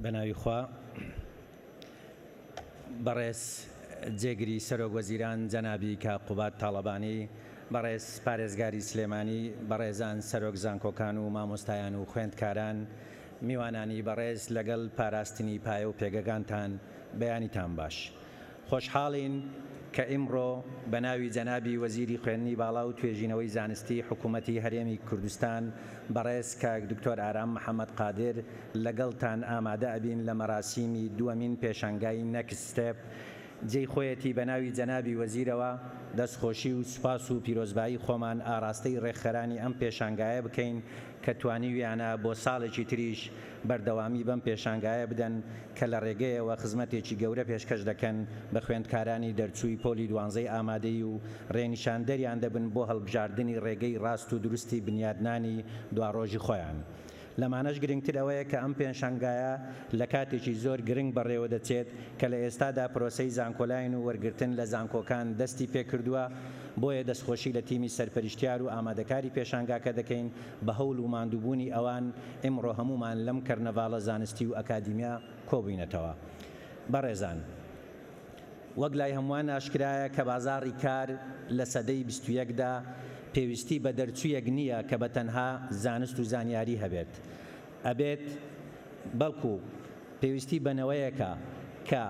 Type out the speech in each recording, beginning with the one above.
بەناوی خوا بەڕێز جێگری سەرۆک وەزیران جەنابی کاک قوباد تاڵەبانی، بەڕێز پارێزگاری سلێمانی، بەڕێزان سەرۆک زانکۆکان و مامۆستایان و خوێندکاران، میوانانی بەڕێز لەگەل پاراستنی پایە و پێگەکانتان بەیانیتان باش. خۆشحاڵین کە ئیمڕۆ بە ناوی جەنابی وەزیری خوێندنی باڵا و توێژینەوەی زانستی حکوومەتی هەرێمی کوردستان بەڕێز کاک دکتۆر ئارام محەمەد قادر لەگەڵتان ئامادە ئەبین لە مەراسیمی دووەمین پێشانگای نەکست ستێپ جێی خۆیەتی بە ناوی جەنابی وەزیرەوە دەستخۆشی و سوپاس و پیرۆزبایی خۆمان ئاڕاستەی ڕێکخەرانی ئەم پێشانگایە بکەین کە توانیویانە بۆ ساڵێکی تریش بەردەوامی بەم پێشانگایە بدەن کە لە ڕێگەیەوە خزمەتێکی گەورە پێشکەش دەکەن بە خوێندکارانی دەرچووی پۆلی دوانزەی ئامادەیی و ڕێنیشاندەریان دەبن بۆ هەڵبژاردنی ڕێگەی ڕاست و دروستی بنیادنانی دواڕۆژی خۆیان. لەمانەش گرنگتر ئەوەیە کە ئەم پێشانگایە لە کاتێکی زۆر گرنگ بەڕێوەدەچێت کە لە ئێستادا پرۆسەی زانکۆلاین و وەرگرتن لە زانکۆکان دەستی پێکردووە، بۆیە دەستخۆشی لە تیمی سەرپەرشتیار و ئامادەکاری پێشانگاکە دەکەین بە هەوڵ و ماندووبوونی ئەوان ئیمڕۆ هەموومان لەم کەرنەڤاڵە زانستی و ئەکادیمیە کۆبووینەتەوە. بەڕێزان. وەک لای هەمووان ئاشکرایە کە بازاڕی کار لە سەدەی 21 دا پێویستی بە دەرچوویەک نییە کە بە تەنها زانست و زانیاری هەبێت ئەبێت بەڵکو پێویستی بە نەوەیەکە کە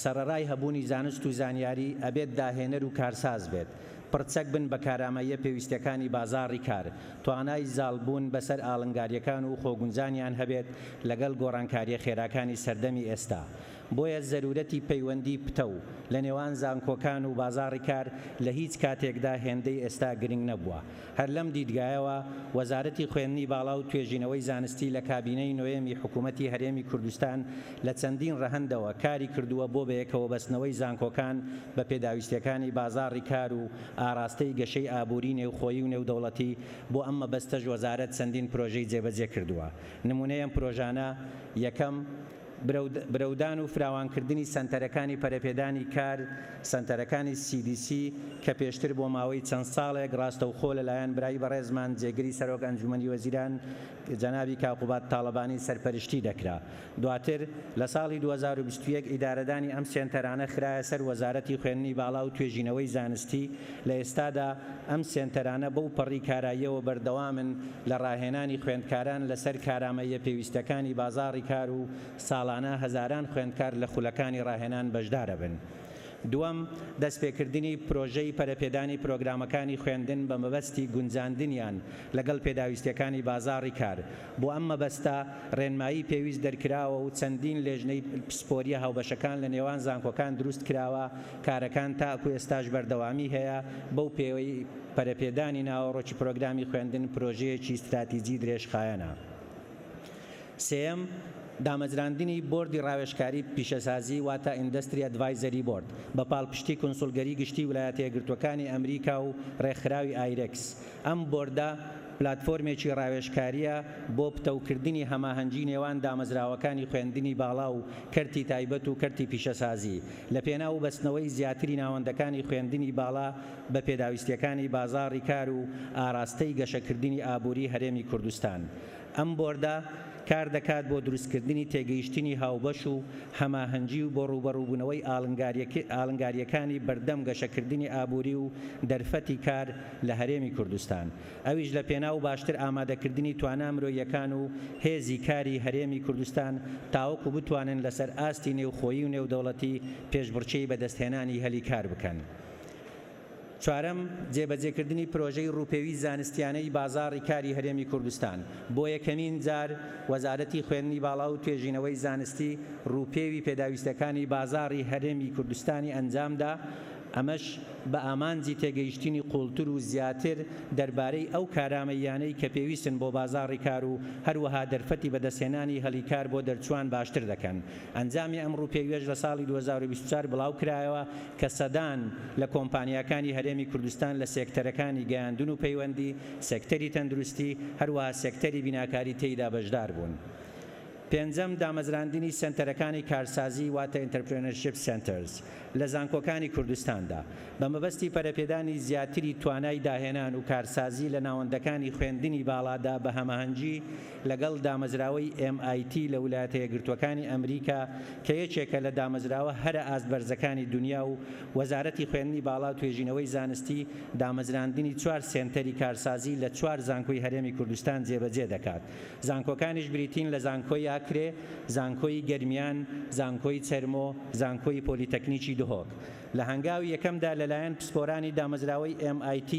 سەڕەرای هەبوونی زانست و زانیاری ئەبێت داهێنەر و کارساز بێت پڕچەک بن بە کارامەییە پێویستیەکانی بازاڕی کار، توانای زاڵبوون بەسەر ئاڵنگاریەکان و خۆگونجانیان هەبێت لەگەڵ گۆڕانکاریە خێراکانی سەردەمی ئێستا. بۆیە زەرورەتی پەیوەندی پتەو لە نێوان زانکۆکان و بازاڕی کار لە هیچ کاتێکدا هێندەی ئێستا گرنگ نەبووە. هەر لەم دیدگایەوە وەزارەتی خوێندنی باڵا و توێژینەوەی زانستی لە کابینەی نۆیەمی حکوومەتی هەرێمی کوردستان لە چەندین ڕەهەندەوە کاری کردووە بۆ بەیەکەوەبەستنەوەی زانکۆکان بە پێداویستییەکانی بازاڕی کار و ئاراستەی گەشەی ئابووری نێوخۆیی و نێودەوڵەتی، بۆ ئەم مەبەستەش وەزارەت چەندین پرۆژەی جێبەجێ کردووە. نموونەی ئەم پرۆژانە، یەکەم، برەودان و فراوانکردنی سەنتەرەکانی پەرەپێدانی کار، سەنتەرەکانی CDC، کە پێشتر بۆ ماوەی چەند ساڵێک ڕاستەوخۆ لەلایەن برای بەڕێزمان جێگری سەرۆک ئەنجومەنی وەزیران جەنابی کاک قوباد تاڵەبانی سەرپەرشتی دەکرا. دواتر لە ساڵی 2021 ئیدارەدانی ئەم سێنتەرانە خرایە سەر وەزارەتی خوێندنی باڵا و توێژینەوەی زانستی، لە ئێستادا ئەم سێنتەرانە بەو پەڕی کاراییەوە بەردەوامن لە ڕاهێنانی خوێندکاران لەسەر کارامەییە پێویستەکانی بازاڕی کار و ساڵانە هەزاران خوێندکار لە خولەکانی ڕاهێنان بەشدارەبن. دووەم، دەستپێکردنی پرۆژەی پەرەپێدانی پرۆگرامەکانی خوێندن بە مەبەستی گونجاندنیان لەگەڵ پێداویستیەکانی بازاڕی کار، بۆ ئەم مەبەستە ڕێنمایی پێویست دەرکراوە و چەندین لێژنەی پسپۆریە هاوبەشەکان لە نێوان زانکۆکان دروست کراوە، کارەکان تاکو ئێستاش بەردەوامی هەیە، بەو پێیەی پەرەپێدانی ناوەڕۆکی پرۆگرامی خوێندن پرۆژەیەکی ستراتیجی درێژخایەنە. سێیەم، دامەزراندنی بۆردی ڕاوێژکاری پیشەسازی واتە Industry Advisory Board بە پاڵپشتی کونسوڵگەری گشتی ولایەتەیەکگرتووەکانی ئەمریکا و ڕێکخراوی ئایرێکس. ئەم بۆردە پلاتفۆرمێکی ڕاوێژکارییە بۆ پتەوکردنی هەماهەنگی نێوان دامەزراوەکانی خوێندنی باڵا و کەرتی تایبەت و کەرتی پیشەسازی لە پێناو بەستنەوەی زیاتری ناوەندەکانی خوێندنی باڵا بە پێداویستییەکانی بازاڕی کار و ئاراستەی گەشەکردنی ئابووری هەرێمی کوردستان. ئەم بۆردە کار دەکات بۆ دروستکردنی تێگەیشتنی هاوبەش و هەماهەنگی و بۆ ڕووبەڕووبوونەوەی ئاڵنگارییەکانی بەردەم گەشەکردنی ئابووری و دەرفەتی کار لە هەرێمی کوردستان، ئەویش لە پێناو باشتر ئامادەکردنی توانا مرۆییەکان و هێزی کاری هەرێمی کوردستان تاوەکو بتوانن لەسەر ئاستی نێوخۆیی و نێودەوڵەتی پێشبڕکێی بەدەستهێنانی هەلی کار بکەن. چوارەم، جێبەجێکردنی پرۆژەی ڕووپێوی زانستیانەی بازاڕی کاری هەرێمی کوردستان، بۆ یەکەمین جار وەزارەتی خوێندنی باڵا و توێژینەوەی زانستی ڕووپێوی پێداویستیەکانی بازاڕی هەرێمی کوردستانی ئەنجامدا، ئەمەش بە ئامانجی تێگەیشتنی قووڵتر و زیاتر دەربارەی ئەو کارامەییانەی کە پێویستن بۆ بازاڕی کار و هەروەها دەرفەتی بەدەستهێنانی هەلی کار بۆ دەرچووان باشتر دەکەن. ئەنجامی ئەم ڕووپێویەش لە ساڵی 2024 بڵاوکرایەوە کە سەدان لە کۆمپانیاکانی هەرێمی کوردستان لە سێکتەرەکانی گەیاندن و پەیوەندی، سێکتەری تەندروستی، هەروەها سێکتەری بیناکاری تێیدا بەشدار بوون. پێنجەم، دامەزراندنی سەنتەرەکانی کارسازی واتە Entrepreneurship Centers لە زانکۆکانی کوردستاندا، بە مەبەستی پەرەپێدانی زیاتری توانای داهێنان و کارسازی لە ناوەندەکانی خوێندنی باڵادا بە هەماهەنگی لەگەڵ دامەزراوەی MIT لە ولایەتە یەکگرتووەکانی ئەمریکا کە یەکێکە لە دامەزراوە هەرە ئاست بەرزەکانی دونیا و وەزارەتی خوێندنی باڵا و توێژینەوەی زانستی دامەزراندنی چوار سێنتەری کارسازی لە چوار زانکۆی هەرێمی کوردستان جێبەجێ دەکات. زانکۆکانیش بریتین لە زانکۆی ئاکرێ، زانکۆی گەرمیان، زانکۆی چەرمۆ، زانکۆی پۆلیتەکنیکی دهۆک. لە هەنگاوی یەکەمدا لەلایەن پسپۆرانی دامەزراوەی MIT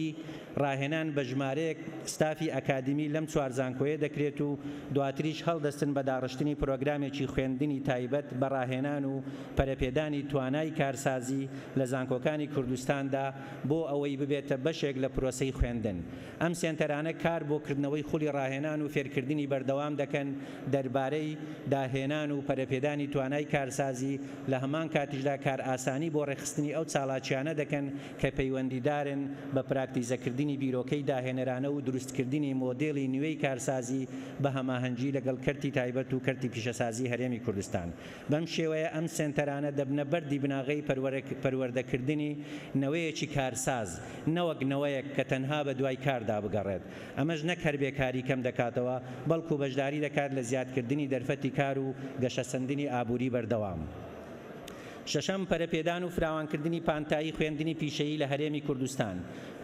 ڕاهێنان بە ژمارەیەک ستافی ئەکادیمی لەم چوار زانکۆیە دەکرێت و دواتریش هەڵدەستن بە داڕشتنی پرۆگرامێکی خوێندنی تایبەت بە ڕاهێنان و پەرەپێدانی توانای کارسازی لە زانکۆکانی کوردستاندا بۆ ئەوەی ببێتە بەشێک لە پرۆسەی خوێندن. ئەم سێنتەرانە کار بۆ کردنەوەی خولی ڕاهێنان و فێرکردنی بەردەوام دەکەن دەربارەی داهێنان و پەرەپێدانی توانای کارسازی، لە هەمان کاتیشدا کارئاسانی بۆ ڕێکخستنی ئەو چالاکییانە دەکەن کە پەیوەندیدارن بە پراکتیزەکردنی بیرۆکەی داهێنەرانە و دروستکردنی مۆدێلی نوێی کارسازی بە هەماهەنگی لەگەڵ کەرتی تایبەت و کەرتی پیشەسازی هەرێمی کوردستان. بەم شێوەیە ئەم سێنتەرانە دەبنە بەردی بناغەی پەروەردەکردنی نەوەیەکی کارساز، نەوەک نەوەیەک کە تەنها بەدوای کاردا بگەڕێت. ئەمەش نەک هەر بێکاری کەم دەکاتەوە، بەڵکو بەشداری دەکات لە زیادکردنی دەرفەتی کار و گەشەسەندنی ئابووری بەردەوام. شەشەم، پەرەپێدان و فراوانکردنی پانتایی خوێندنی پیشەیی لە هەرێمی کوردستان.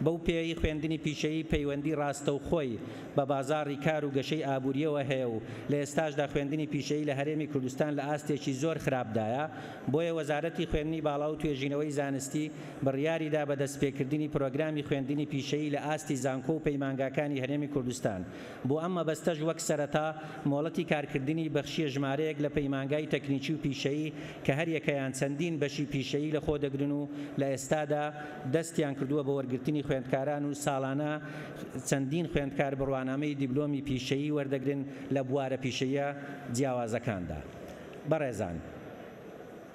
بەو پێیەی خوێندنی پیشەیی پەیوەندی ڕاستەوخۆی بە بازاڕی کار و گەشەی ئابوورییەوە هەیە و لە ئێستاشدا خوێندنی پیشەیی لە هەرێمی کوردستان لە ئاستێکی زۆر خراپدایە، بۆیە وەزارەتی خوێندنی باڵا و توێژینەوەی زانستی بڕیاریدا بە دەستپێکردنی پرۆگرامی خوێندنی پیشەیی لە ئاستی زانکۆ و پەیمانگاکانی هەرێمی کوردستان. بۆ ئەم مەبەستەش وەک سەرەتا مۆڵەتی کارکردنی بەخشیە ژمارەیەک لە پەیمانگای تەکنیکی و پیشەیی کە هەریەکەیان چەندین بەشی پیشەیی لەخۆ دەگرن و لە ئێستادا دەستیان کردووە بە وەرگرتنی خوێندکاران و ساڵانە چەندین خوێندکار بڕوانامەی دیبلۆمی پیشەیی وەردەگرن لە بوارە پیشەییە جیاوازەکاندا. بەڕێزان.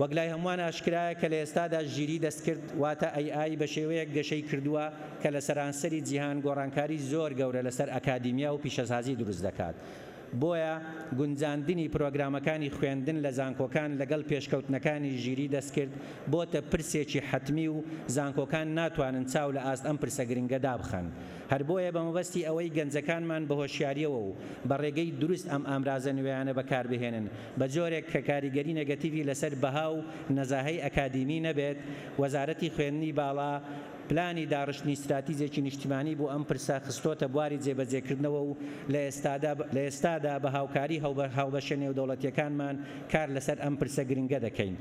وەک لای هەمووان ئاشکرایە کە لە ئێستادا ژیری دەستکرد واتە AI بە شێوەیەک گەشەی کردووە کە لە سەرانسەری جیهان گۆڕانکاری زۆر گەورە لەسەر ئەکادیمیا و پیشەسازی دروست دەکات بۆیە گونجاندنی پرۆگرامەکانی خوێندن لە زانکۆکان لەگەڵ پێشکەوتنەکانی ژیری دەستکرد بۆتە پرسێکی حەتمی و زانکۆکان ناتوانن چاو لە ئاست ئەم پرسە گرنگە دابخەن هەر بۆیە بە مەبەستی ئەوەی گەنجەکانمان بە هۆشیاریەوە و بە ڕێگەی دروست ئەم ئامرازە نوێیانە بەکاربهێنن بە جۆرێک کە کاریگەری نێگەتیڤی لەسەر بەها و نەزاهەی ئەکادیمی نەبێت، وەزارەتی خوێندنی باڵا پلانی داڕشتنی ستراتیجێکی نیشتیمانی بۆ ئەم پرسە خستۆتە بواری جێبەجێکردنەوە و لە ئێستادا لە ئێستادا بە هاوکاری هاوبەشە نێودەوڵەتیەکانمان کار لەسەر ئەم پرسە گرنگە دەکەین.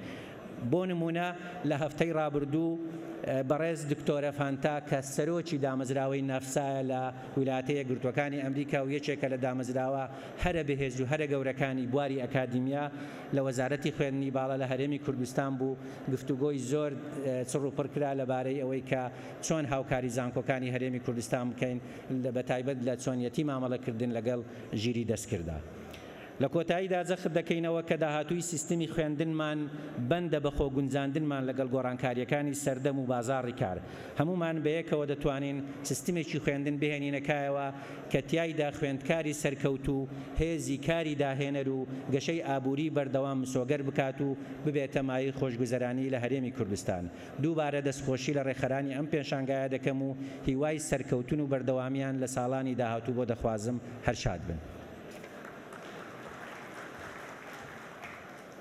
بۆ نموونە لە هەفتەی ڕابردوو بەڕێز دکتۆرە فانتا کە سەرۆکی دامەزراوەی نافسایە لە ویلایەتە یەکگرتووەکانی ئەمریکا و یەکێکە لە دامەزراوە هەرە بەهێز و هەرە گەورەکانی بواری ئەکادیمیا لە وەزارەتی خوێندنی باڵا لە هەرێمی کوردستان بوو، گفتوگۆی زۆر چڕ و پڕ کرا لەبارەی ئەوەی کە چۆن هاوکاری زانکۆکانی هەرێمی کوردستان بکەین بەتایبەت لە چۆنیەتی مامەڵەکردن لەگەڵ ژیری دەستکرددا. لە کۆتاییدا جەخت دەکەینەوە کە داهاتووی سیستمی خوێندنمان بەندە بە خۆگونجاندنمان لەگەڵ گۆڕانکارییەکانی سەردەم و بازاڕی کار. هەموومان بەیەکەوە دەتوانین سیستمێکی خوێندن بهێنینە کایەوە کە تیایدا خوێندکاری سەرکەوتوو هێزی کاری داهێنەر و گەشەی ئابووری بەردەوام مسۆگەر بکات و ببێتە مایەی خۆشگوزەرانی لە هەرێمی کوردستان. دووبارە دەستخۆشی لە ڕێکخەرانی ئەم پێشانگایە دەکەم و هیوای سەرکەوتن و بەردەوامییان لە ساڵانی داهاتوو بۆ دەخوازم. هەر شاد بن.